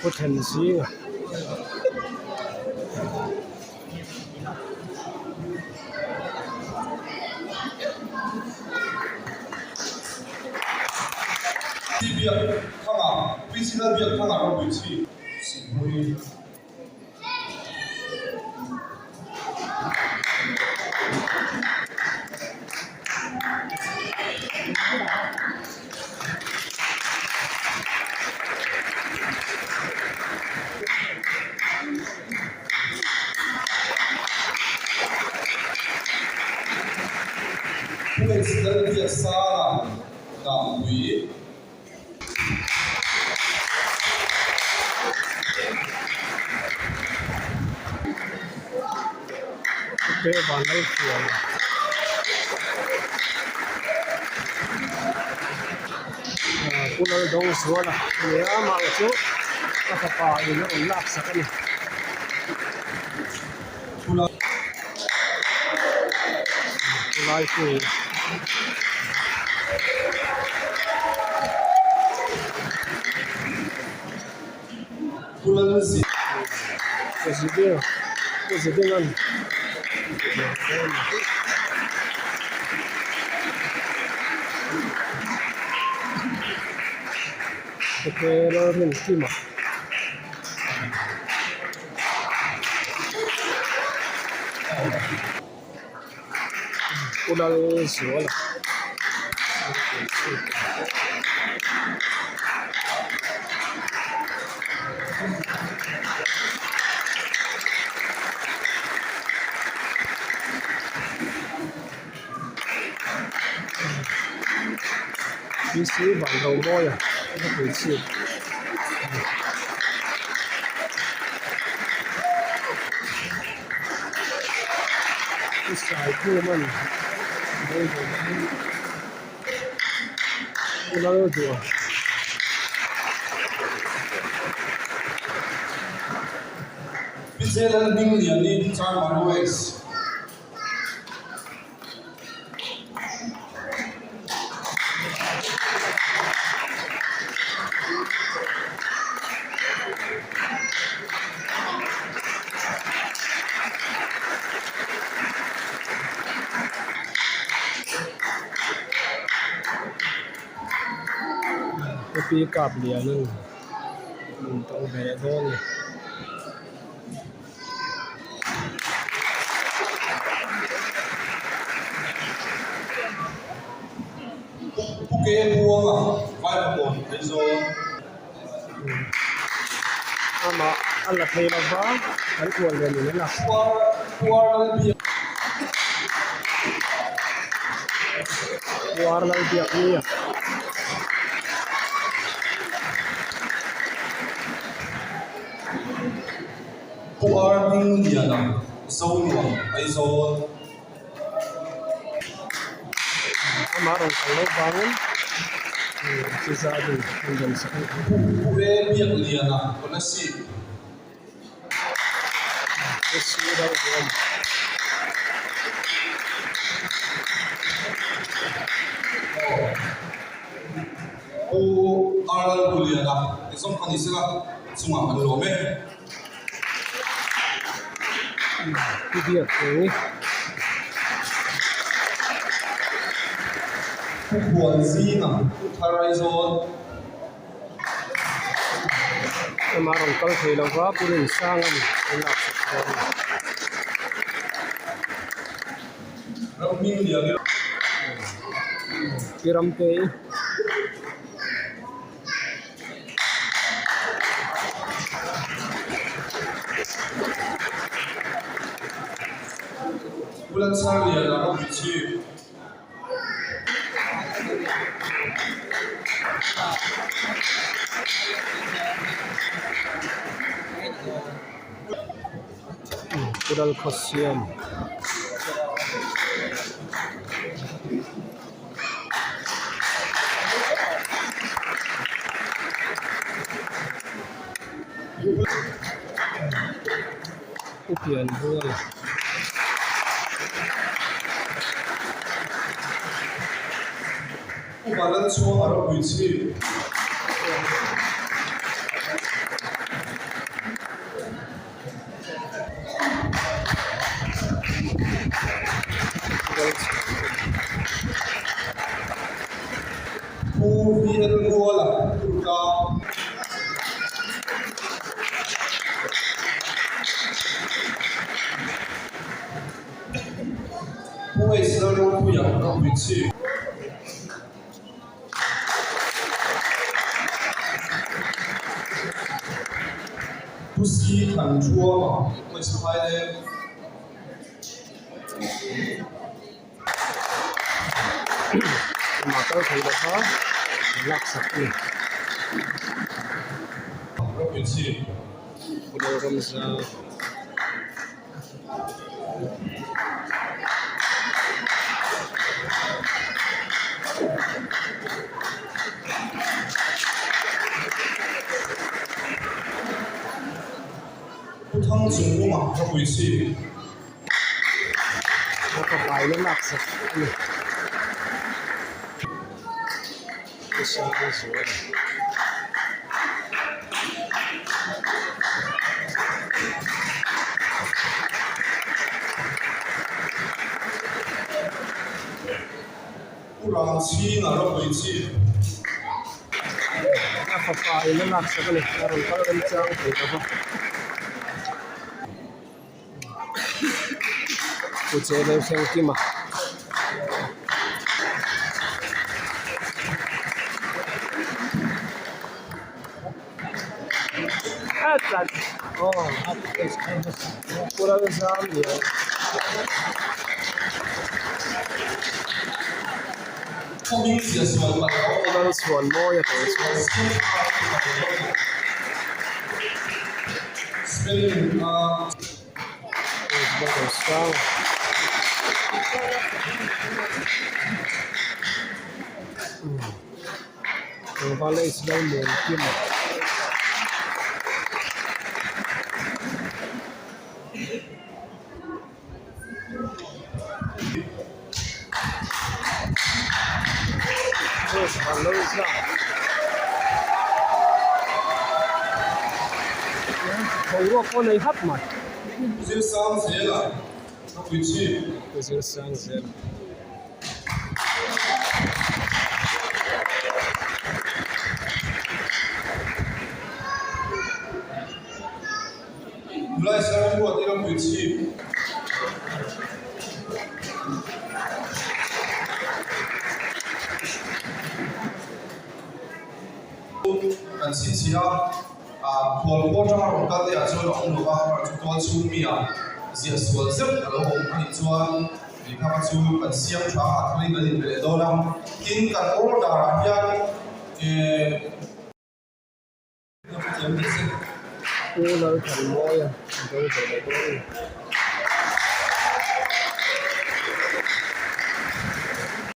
Pu then zinga. Pu Laldawngzuala a ni a, amah chu a fapa in a rawn lak sak a ni. Laipui Pu Lalzuala PC Vanromawia khawpui chhip. Pi kap lian in in tawng ve dawn a ni. Pu Ke Buanga Vaipawn Aizawl. Amah a la thei lo va, kan kual ve ni mai a. Puar Lalbiak ni a. Pu Ar Hmingliana Zonuam Aizawl. Amah rawn kal loh vangin chi zat in an rawn sak a ni. Pu E Biakliana Kolasib. Pu Si Ralvuama. Pu Ar Lalpuliana te zawng kha ni sela chungah kan lawm e. Pu Biak Pui. Pu Khuan Zinga, Pu Thar Aizawl. Amah rawn kal thei lo va, Pu Rinsang a ni, an lak sak dawn a ni. Pi Ramtei. Pu Lalkhawsiam. Pu Pianruala. Pu Valalchhuang a ropui chhip. Rawpuichhip. Pu Si Thanṭhuama, Pawisa Phaileng. Amah kal thei lova laksak a ni. Lalramza. Pu Thangchungnunga Rawpuichhip. A papaina lak sak a ni. Nasa zual a ni. Pu Rangchhinga ropui chi. A papaina lak sak a ni. A rawn kal remchang thei ta bawk. Pu Cheveu Sengkima. Pu Lalzamlian. Pu Lalchhuanmawia tawh chuan. Boruak pawh nei hap mai. Zirsang zela ka pui chhip. Zirsang zela. Nulai sir ruat ila pui chhip. Kan chhinchhiah a, khual khua atanga rawn kal te ah chuan a awm lo va, amaherawhchu tual chhung mi ah ziah sual zeuh a lo awm a nih chuan lehkha kha chu kan siam tha a, a tharin kan inpe leh dawn a. Tin, kan order ah hian eh. Pu Lalthanmawia a do ve leh dawn a ni.